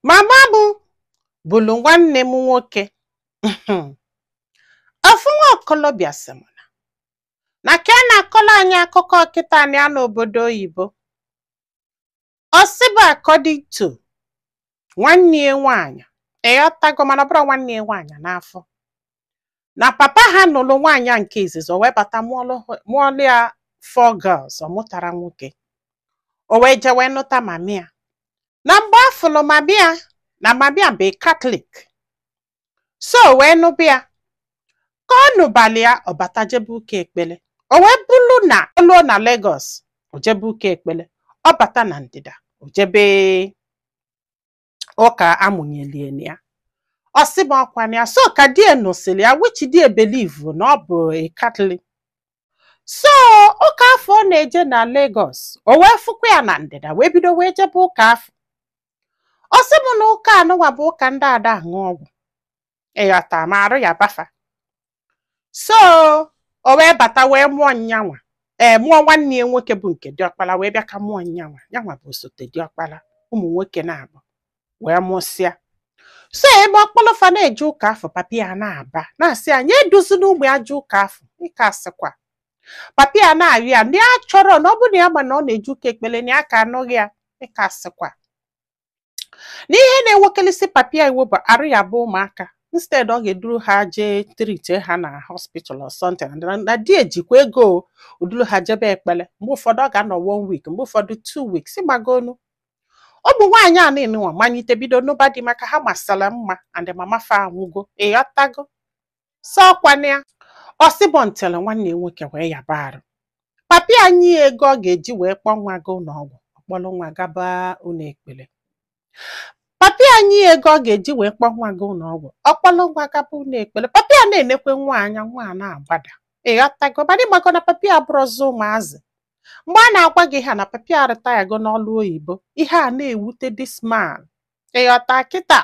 Mama m bụlụ nwanne m nwoke. Ofu nwa okolobịa sị m na ka a na-akọrọ anyị akụkọ kịta na ya n'obodo oyibo. Ọ sị bụ according to nwanne ya nwaanyị, ịghọtago, mana ọ bụrụ nwanne ya nwaanyị n'afọ, na papa ha nụrụ nwaanyị a nke izizi, o wee bata mụọlụ ya four girls. Ọ mụtara nwoke, o wee jee wee nụta mami ya. Na mgbe a fụrụ mami ya, na mami ya bụ Catholic, so o wee nụbụ ya. Ka ọ nụbalị ya, ọ bata jebe ụka ekpele. O wee bụrụ na o luo na Lagos, o jebe ụka ekpele. Ọ bata na ndịda, o jebe ụka amụnyelie ya. Ọ sị m ọkwa ya. So ka di ya nụsịrị ya, which di ya believe na ọ bụ a Catholic, so ụka afọ ọ na-eje na Lagos, o wee fụkwa ya na ndịda, wee bido wee jebe ụka afọ. Ọ sị m na ụka anụnwa bụ ụka ndị ada aṅụ ọgwụ, ịghọta, ma arụ ya bafa. So o wee bata wee mụọ nyanwa, ee, mụọ nwanne ya nwoke bụ nke diọkpala, wee bịa ka mụọ nyanwa. Nyanwa bụ osote diọkpala. Ụmụ nwoke na-abụ wee mụsịa. So ebe ọkpọlọfa na-eje ụka afọ, papi ya na-aba na-asị anyị eduzina ụmụ ya je ụka afọ. Ịka asịkwa papi ya na-arịọ ya na ya chọrọ na ọ bụ na ya ma na ọ na-eje ụka ekpele na ya ka anụghị ya. Ịka asịkwa na ihe na-ewekelisi papi ya iwu bụ arụ ya bụ ụmụaka. Instead ọ ga-eduru ha jee treat ha na hospital or something, na di ejikwa ego oduru ha jebe ekpele. Mgbe ụfọdụ ọ ga-anọ one week, mgbe ụfọdụ 2 weeks. Ịgbagonu ụmụ nwaanyị a niile nwa malite bido n'ụba dị maka ha masịrị mma and mama fa anwụgo, ịghọtago. So ọkwana ya, ọsịbọ ntịlị nwanne ya nwoke wee yaba arụ. Papi anyị ya ego ọ ga-eji wee kpọọ nwa ga ụlọ ọgwụ, ọkpọrọ nwa gaba ụlọ ekpere. Papi anyị ya ego ọ ga-eji wee kpọọ nwa ga ụlọ ọgwụ, ọkpọrọ nwa gaba ụlọ ekpere. Papi a na-enekwe nwa anya, nwa a na-agbada, ịghọtago. Mana ịgbago na papi a bụrụzi ụmụazị mgbe a na-agwa gị ha na papi a rịtayago n'ọlụ oyibo. Ihe a na-ewute this man, ịghọta kịta.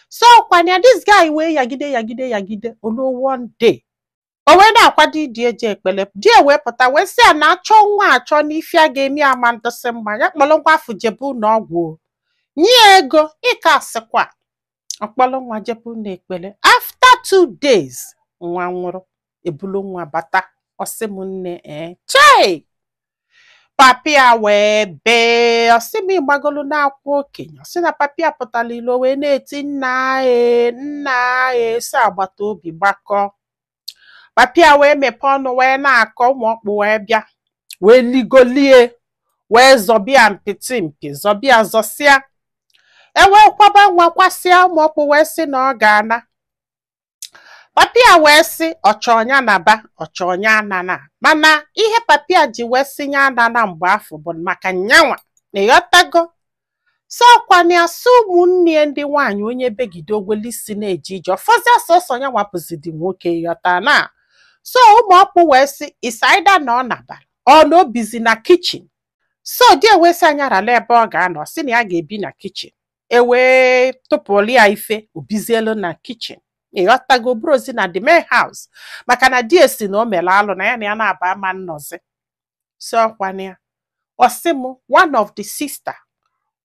So kwanya this guy wee yagide yagide yagide oluo. One day o wee na-akwado ịdị eje ekpele, di ya wee pụta wee sị ya na achọ nwa achọ n'ife a ga-eme ya ma ndụsị mma ya kpọrọ nwa afọ jebe ụlọ ọgwụ o nye ya ego. Ịka asịkwa ọkpọrọ nwa jebe ụlọ ekpele. After 2 days nwa nwụrụ. Ebulu nwa bata. Ọsị m nne, ee, chei, papi ya wee bee. Ọsị m ịgbagolu na-akwa okenye. Ọsị na papi ya pụtara ilo wee na-eti nna e, nna e. Si agbata obi gbakọ. Papi ya wee mepee ọnụ wee na-akọ. Ụmụ ọkpụ wee bịa wee ligolie wee zọbịa mpịtị mpi, zọbịa zọsịa, ewee kwaba nwa kwasịa. Ụmụ ọkpụ wee sị na ọ ga-ana. Papi ya wee sị ọchọnya naba, ọchọnya anana. Mana ihe papi ya ji wee sị ya anana mgbe afọ bụ maka nyanwa, ịghọtago. So ọkwana ya sị ụmụnne ya ndị nwaanyị onye begide ogweli isi na-eje ije ọfọzịa sọsọ ya nwapụzidi nwoke, ịghọta na. So ụmụ ọkpụ wee sị isaida na ọ nabara ọ na obizi na kitchen. So di wee sị anya rala ebe ọ ga-anọ, sị na ya ga-ebi na kitchen. E wee tụpụrụ ya ife obizielu na kitchen, ịghọtago, bụrụzi na the main house, maka na di esi na o mere alụ na ya na ya na-aba ama nnọzi. So ọkwana ya, ọ sị m one of the sister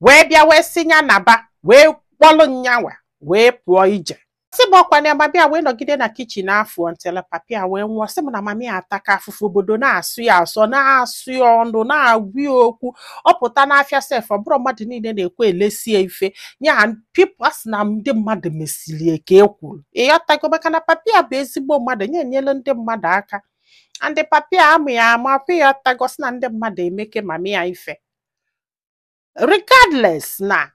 wee bịa wee sị ya naba, wee kpọlụ nyanwa wee pụọ ije. Sị m ọkwana ya, mami a wee nọgide na kitchen afọ ntịla papi a wee nwụọ. Sị m na mami ataka afụfụ, obodo na-asụ ya asọ, na-asụ ya ọnụ, na-agwa ya okwu. Ọ pụta n'afịa sef, ọ bụrụ mmadụ niile na-ekwe elesie ife ya. People asị na ndị mmadụ mesilie ka e kwuru, ịghọtago, maka na papi a bụ ezigbo mmadụ nye enyelu ndị mmadụ aka. And papi a amụ ya ama kwa, ịghọtago. Sị na ndị mmadụ emeke mami ya ife. Regardless na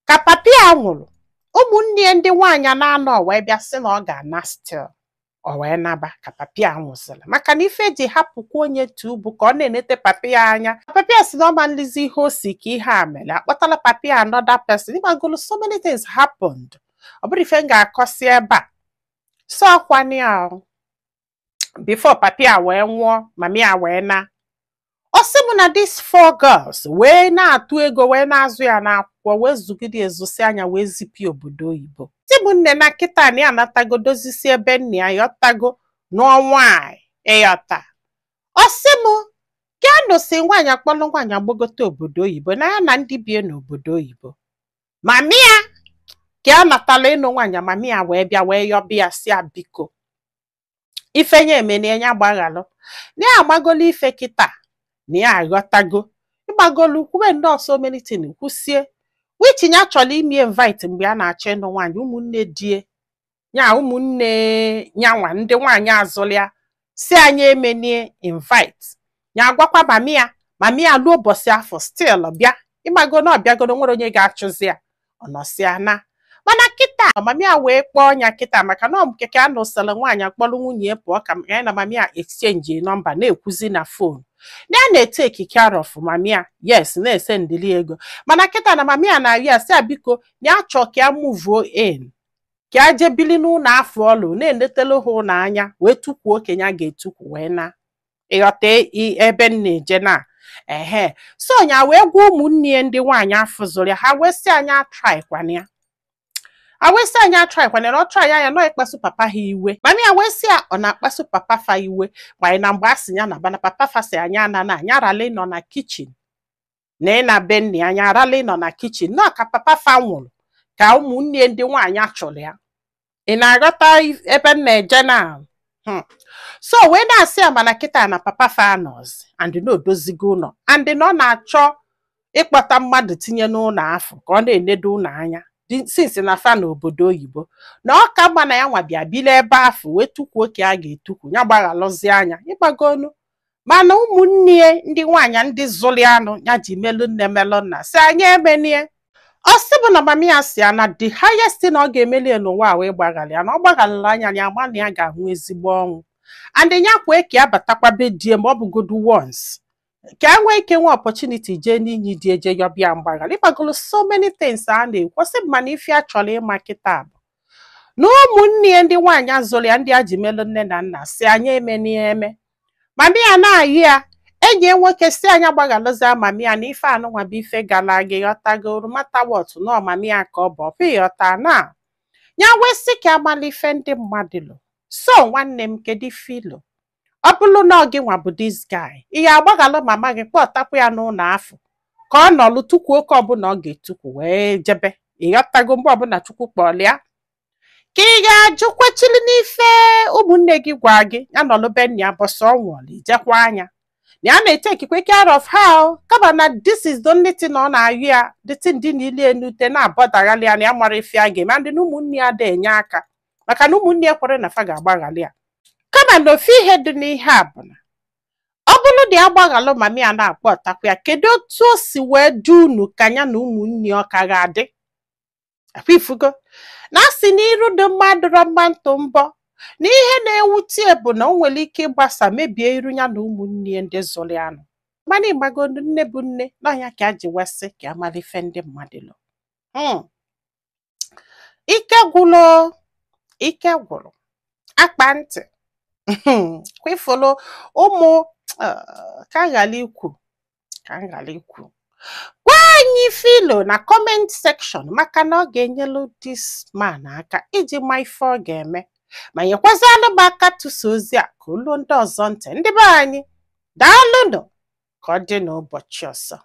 ka papi a nwụrụ, ụmụnne ya ndị nwaanyị na-anọ wee bịa sị na ọ ga-ana still. O wee naba ka papi a nwụsịrị, maka na ife eji hapụkwa onye tu bụ ka ọ na-enete papi ya anya. Papi ya si na ọ ma nlizi ihe o si ka ihe a mere akpọtala papi ya another person. Ịgbagolo, so many things happened, ọ bụrụ ife m ga-akọsi ebe a. So ọkwana ya, before papi a wee nwụọ, mami a wee na. Ọ sị m na these four girls wee na-atụ ego wee na-azụ ya n'akwụkwọ, wee zụgide ezụsi anya, wee zipụ obodo oyibo. Sị m nne, na kịta na ya anatago dozisi ebe nna ya, yọtago, nụọ nwaanyị, ịghọta. Ọ sị m ka nụsị nwaanyị, akpọlụ nwaanyị agbagote obodo oyibo na ya na ndị bie n'obodo oyibo. Mami ya Ka ya natala ịnụ nwaanyị, mami ya wee bịa wee yọbịa, si ya biko, ife ya emenie, ya gbaghalụ, na ya agbagolo ife kịta, na ya aghọtago. Ịgbagolu kwube nnọọ so many things, kwusie which ya chọrọ ime invite mgbe a na-achọ ịnụ nwaanyị, ụmụnne die ya, ụmụnne nyanwa ndị nwaanyị azụlịa, si anyị emenie invite. Ya agwakwa mami ya, mami ya luo ụbọchị afọ still bịa. Ịmago na ọbịagoro, nwere onye ga-achụzi ya, ọ nọsịa na. Mana kịta mami ya wee kpọọ ya kịta, maka na ọ keke a nụsịrị nwaanyị, akpọrọ nwunye ya pụọ, ka ya na mami ya exchange number, na-ekwuzi na phone, na ya na-etake care of mami ya, yes, na-ese ndili ego. Mana kịta na mami ya na-arịọ ya, sị ya biko, na ya chọọ ka ya move in, ka ya jee bili n'ụlọ afọ ọlụ, na-enetelu ha ụlọ anya, wee tukwuo okenye a ga-etukwu wee na. Ịghọta ebe m na-eje na ehe? So nya wee gwa ụmụnne ya ndị nwaanyị afọ zụrụ ya, ha wee sị anyị atrykwana ya, a wee sị anyị atrykwana ya, na ọ try ya nọ ịkpasu papa ha iwe. Mami ya wee sị ya ọ na-akpasu papa fa iwe ma na mgbe a sị ya na bana papa fa sị anyị ana na anyị arala ịnọ na kitchen na ị na be nne ya, anyị arala ịnọ na kitchen nọ ka papa fa nwụrụ, ka ụmụnne ndị nwaanyị achụrụ ya. Ị na-aghọta ebe m na-eje na? So wee na-asị ya, mana kịta na papa fa anọzi and na odozigo ụlọ, and na ọ na-achọ ịkpọta mmadụ tinye n'ụlọ afọ ka ọ na-enedo ụlọ anya, since na fa n'obodo oyibo, na ọ ka mma na ya nwa bịa bili ebe afọ wee tukwuo ka a ga-etukwu ya, gbaghalụzie anya ịgbagonu. Mana ụmụnne ya ndị nwaanyị ndị zụli anụ ya ji melu nne melụ nna, si anyị emenie. Ọ sị bụ na mami ya si ya na the highest thing ọ ga-emeli n'ụwa a wee gbaghalị ya, na ọ gbaghalịla anya ya, ama na ya ga-ahụ ezigbo ọnwụ, and ya kwee ka ya batakwa be die, ma ọ bụgodu once, ka a nwee ike nwee opportunity jee n'inyi dị eje yọbịa mgbaghalị. Ịgbagolo so many things a na-ekwu. Ọ sị mana ife a chọrọ ịma kịta bụ na ụmụnne ya ndị nwaanyị azụrụ ya, ndị a ji melụ nne na nna, si anyị emenie eme. Mami ya na-ayị ya, enyi ya nwoke si anya gbaghalụzia mami ya, na ife anụnwa bụ ife gara aga. Ịghọtago? Matter what, nọ mami ya ka ọ bụ ọpụ. Ịghọta na ya wee sị ka amala ife ndị mmadụ lụ. So nwanne m, kedu ife ilo ọ bụrụ na ọ gị nwa bụ this guy? Ị ga-agbaghalụ mama gị, kpọtakwa ya n'ụlọ afọ ka ọ nọlụ tukwu oke ọbụla ọ ga-etukwu wee jebe? Ịghọtago? Mgbe ọbụla Chukwu kpọrọ ya, ka ị ga-ajụkwechili n'ife ụmụnne gị gwa gị ya nọlụ be nna ya, bọsọ ọ nwụọla ijekwa anya na ya na-etakekwe care of her? Kama na this is the only thing ọ na-ayụ ya, the thing dị n'ili enute na-abọdaghalị ya, na ya mara ife a ga-eme, ndị na ụmụnne ya da enye aka, maka na ụmụnne ya kwere na fa ga-agbaghalị ya. Kama na ofu ihe dị n'ihe a bụ na ọ bụrụ na ya gbaghalụ mami ya, na-akpọ ọtakwa ya, kedu otu o si wee dị unu ka ya na ụmụnne ọ ka ga-adị akwa? Ifugo na asị na iru dị mma dịrọ mma ntụ mbọ, na ihe na-ewute ya bụ na o nwere ike ịgbasa mebie iru ya na ụmụnne ya ndị zụrụ ya nụ. Mana ịgbago nne bụ nne n'ọnya ka a ji wesị ka amara ife ndị mmadụ lụ. Ike gwụrụ, ike gwụrụ akpa ntị kwefụlụ ụmụ ka ghara ikwu, ka m ghara ikwu. Gwa anyị filo na comment section, maka na ọ ga-enyelu this man aka iji ma ife ọ ga-eme, ma nyekwazịanụ m aka tụsa ozi a ka olu ndị ọzọ ntị. Ndị be anyị, daalụnụ. Ka ọ dị n'ụbọchị ọzọ.